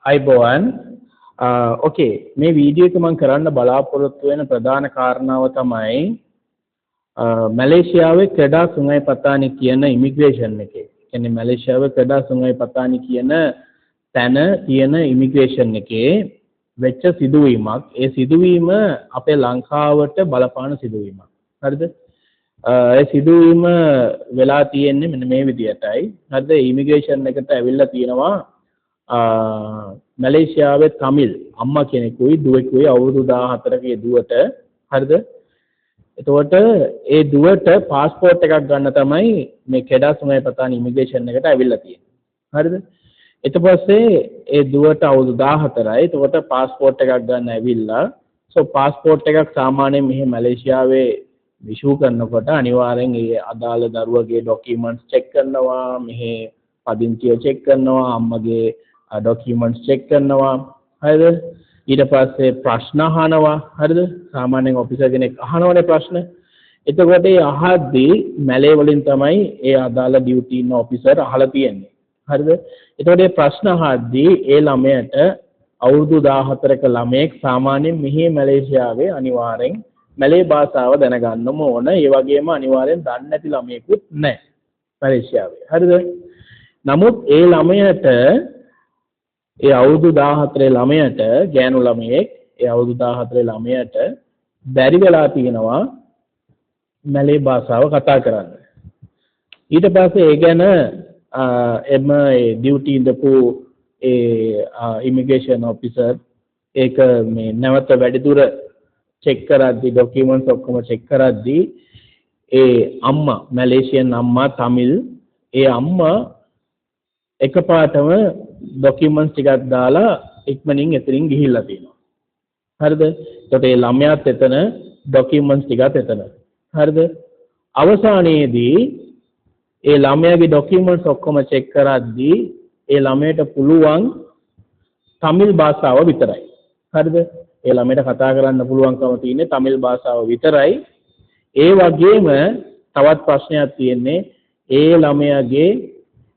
අයිබෝවන්. ඕකේ, මේ වීඩියෝ එක මම කරන්න බලාපොරොත්තු වෙන ප්‍රධාන කාරණාව තමයි මැලේසියාවේ ක්‍රෙඩා සුංගයි පතානි කියන ඉමිග්‍රේෂන් එකේ. කියන්නේ මැලේසියාවේ ක්‍රෙඩා සුංගයි පතානි කියන තැන තියෙන ඉමිග්‍රේෂන් එකේ වෙච්ච සිදුවීමක්. ඒ සිදුවීම අපේ ලංකාවට බලපාන සිදුවීමක්. හරිද? ඒ සිදුවීම වෙලා තියෙන්නේ මෙන්න මේ විදියටයි. හරිද? ඉමිග්‍රේෂන් එකට ඇවිල්ලා තියෙනවා මැලේසියාවේ තමිල් අම්මා කෙනෙකුයි දුවෙකුයි අවුරුදු 14ක දුවට. හරිද? එතකොට ඒ දුවට පාස්පෝර්ට් එකක් ගන්න තමයි මේ කෙඩා සුංගයි පතානි ඉමිග්‍රේෂන් එකට ඇවිල්ලා තියෙන්නේ. හරිද? ඊට පස්සේ ඒ දුවට අවුරුදු 14යි. එතකොට පාස්පෝර්ට් එකක් ගන්න ඇවිල්ලා, සෝ පාස්පෝර්ට් එකක් සාමාන්‍යයෙන් මෙහි මැලේසියාවේ ඉෂූ කරනකොට අනිවාර්යෙන් ඒ අදාළ දරුවගේ ඩොකියුමන්ට්ස් චෙක් කරනවා, මෙහි පදිංචිය චෙක් කරනවා, අම්මගේ ඩොකියුමන්ට්ස් චෙක් කරනවා. හරිද? ඊට පස්සේ ප්‍රශ්න අහනවා. හරිද? සාමාන්‍යයෙන් ඔෆිසර් කෙනෙක් අහනවනේ ප්‍රශ්න. එතකොට ඒ අහද්දී මැලේ වලින් තමයි ඒ අදාළ ඩියුටි ඉන්න ඔෆිසර් අහලා තියෙන්නේ. හරිද? එතකොට ඒ ප්‍රශ්න අහද්දී ඒ ළමයට අවුරුදු 14ක ළමයෙක් සාමාන්‍යයෙන් මෙහි මැලේසියාවේ අනිවාර්යෙන් මැලේ භාෂාව දැනගන්නම ඕන. ඒ වගේම අනිවාර්යෙන් දන්නේ නැති ළමයෙකුත් නැහැ මැලේසියාවේ. හරිද? නමුත් ඒ ළමයට, ඒ අවුරුදු 14 ළමයට, ගෑනු ළමයෙක්, ඒ අවුරුදු 14 ළමයට බැරි වෙලා තියෙනවා මැලේ භාෂාව කතා කරන්න. ඊට පස්සේ ඒ ගැන එම ඒ ඩියුටි ඉඳපු ඒ ඉමිග්‍රේෂන් ඔෆිසර් ඒක මේ නැවත වැඩිදුර චෙක් කරද්දී, ඩොකියුමන්ට්ස් ඔක්කොම චෙක් කරද්දී ඒ අම්මා, මැලේසියන් අම්මා තමිල්, ඒ අම්මා එකපාරටම ඩොකියුමන්ට්ස් ටිකක් දාලා ඉක්මනින් එතනින් ගිහිල්ලා තියෙනවා. හරිද? එතකොට ඒ ළමයාත් එතන, ඩොකියුමන්ට්ස් ටිකත් එතන. හරිද? අවසානයේදී ඒ ළමයාගේ ඩොකියුමන්ට්ස් ඔක්කොම චෙක් කරද්දී ඒ ළමයට පුළුවන් තමිල් භාෂාව විතරයි. හරිද? ඒ ළමයට කතා කරන්න පුළුවන්කම තියෙන්නේ තමිල් භාෂාව විතරයි. ඒ වගේම තවත් ප්‍රශ්නයක් තියෙන්නේ, ඒ ළමයාගේ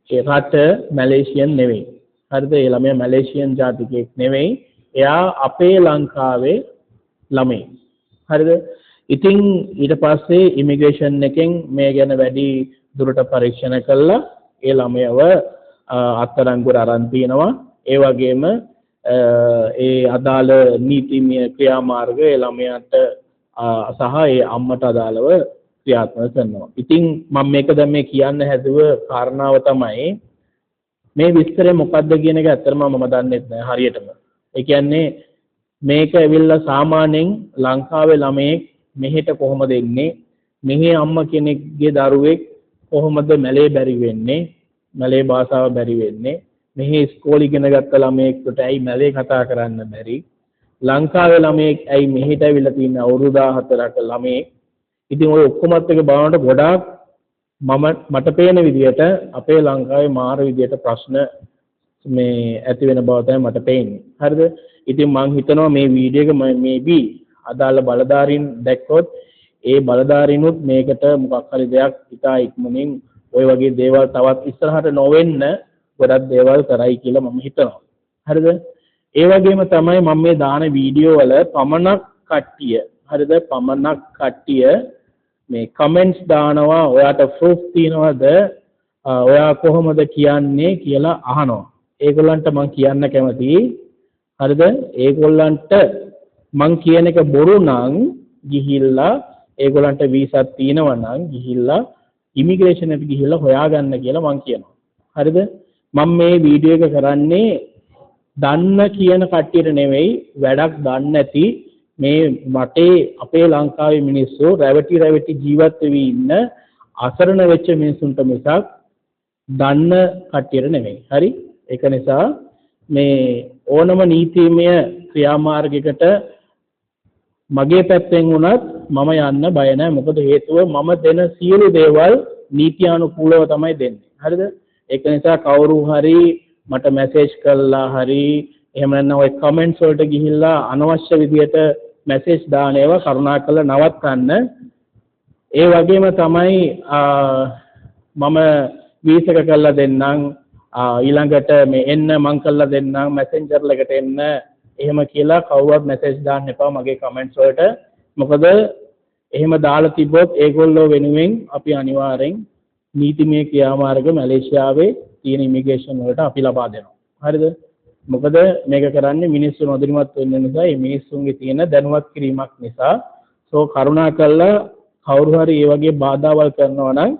ඒ රට මැලේසියන් නෙවෙයි. හරිද? ඒ ළමයා මැලේසියන් ජාතිකයෙක් නෙවෙයි. එයා අපේ ලංකාවේ ළමයෙක්. හරිද? ඉතින් ඊට පස්සේ ඉමිග්‍රේෂන් එකෙන් මේ ගැන වැඩි දුරට පරීක්ෂණ කළා. ඒ ළමයව අත්අඩංගුවට අරන් තිනවා. ඒ වගේම ඒ අදාළ නීතිමය ක්‍රියාමාර්ග ඒ ළමයාට සහ ඒ අම්මට අදාළව ක්‍රියාත්මක කරනවා. ඉතින් මම මේක දැන් මේ කියන්න හැදුව කාරණාව තමයි මේ විස්තරය මොකද්ද කියන එක ඇත්තටම මම දන්නෙත් නෑ හරියටම. ඒ කියන්නේ මේක ඇවිල්ලා සාමාන්‍යයෙන් ලංකාවේ ළමයෙක් මෙහෙට කොහොමද එන්නේ? මෙහි අම්මා කෙනෙක්ගේ දරුවෙක් කොහොමද මැලේ බැරි වෙන්නේ? මැලේ භාෂාව බැරි වෙන්නේ? මෙහි ඉස්කෝලේ ඉගෙන ගත්ත ළමයෙක්ට ඇයි මැලේ කතා කරන්න බැරි? ලංකාවේ ළමයෙක් ඇයි මෙහෙට ඇවිල්ලා තියෙන අවුරුදු 14ක ළමයෙක්? ඉතින් ඔය ඔක්කොමත් එක බලනකොට ගොඩාක් මට පේන විදියට අපේ ලංකාවේ මාර විදියට ප්‍රශ්න මේ ඇති වෙන බව තමයි මට පේන්නේ. හරිද? ඉතින් මං හිතනවා මේ වීඩියෝ එක මේබි අදාළ බලධාරීන් දැක්කොත් ඒ බලධාරීනුත් මේකට මොකක් හරි දෙයක් ඉතා ඉක්මනින් ඔය වගේ දේවල් තවත් ඉස්සරහට නොවෙන්න ගොඩක් දේවල් කරයි කියලා මම හිතනවා. හරිද? ඒ වගේම තමයි මම මේ දාන වීඩියෝ වල පමණක් කට්ටිය, හරිද? පමණක් කට්ටිය මේ කමෙන්ට්ස් දානවා, ඔයාට ප්‍රූෆ් තියනවද, ඔයා කොහොමද කියන්නේ කියලා අහනවා. ඒගොල්ලන්ට මං කියන්න කැමතියි, හරිද? ඒගොල්ලන්ට මං කියන එක බොරු නම් ගිහිල්ලා ඒගොල්ලන්ට වීසාක් තියෙනවා නම් ගිහිල්ලා ඉමිග්‍රේෂන් එකට ගිහිල්ලා හොයාගන්න කියලා මං කියනවා. හරිද? මම මේ වීඩියෝ එක කරන්නේ දන්න කියන කට්ටියට නෙවෙයි, වැඩක් දන්නේ නැති මේ රටේ අපේ ලංකාවේ මිනිස්සු රැවටි රැවටි ජීවත් වෙවි ඉන්න අසරණ වෙච්ච මිනිස්සුන්ට මිසක් දන්න කට්ටියට නෙවෙයි. හරි? ඒක නිසා මේ ඕනම නීතිමය ක්‍රියාමාර්ගයකට මගේ පැත්තෙන් වුණත් මම යන්න බය නැහැ. මොකද හේතුව මම දෙන සියලු දේවල් නීත්‍යානුකූලව තමයි දෙන්නේ. හරිද? ඒක නිසා කවුරු හරි මට මැසේජ් කළා හරි එහෙම නැත්නම් ඔය කමෙන්ට්ස් වලට ගිහිල්ලා අනවශ්‍ය විදියට මැසේජ් දාන ඒවා කරුණාකරලා නවත්තන්න. ඒ වගේම තමයි මම වීසා එක කරලා දෙන්නම්, ඊළඟට මේ එන්න මං කරලා දෙන්නම්, මැසෙන්ජර් එකට එන්න එහෙම කියලා කවුරුවත් මැසේජ් දාන්න එපා මගේ කමෙන්ට්ස් වලට. මොකද එහෙම දාලා තිබ්බොත් ඒගොල්ලෝ වෙනුවෙන් අපි අනිවාර්යෙන් නීතිමය ක්‍රියාමාර්ග මැලේසියාවේ තියෙන ඉමිග්‍රේෂන් වලට අපි ලබා දෙනවා. හරිද? මොකද මේක කරන්නේ මිනිස්සු නොදැනුවත් වෙන්න නිසා, මේ මිනිස්සුන්ගේ තියෙන දැනුවත් කිරීමක් නිසා. සෝ කරුණාකරලා කවුරු හරි ඒ වගේ බාධාවල් කරනවා නම්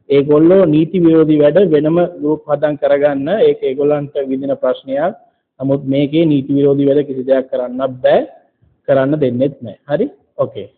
ඒගොල්ලෝ නීති විරෝධී වැඩ වෙනම ගෲප් හදන් කරගන්න. ඒක ඒගොල්ලන්ට විඳින ප්‍රශ්නයක්. නමුත් මේකේ නීති විරෝධී වැඩ කිසි දෙයක් කරන්න බෑ, කරන්න දෙන්නෙත් නෑ. හරි? ඕකේ.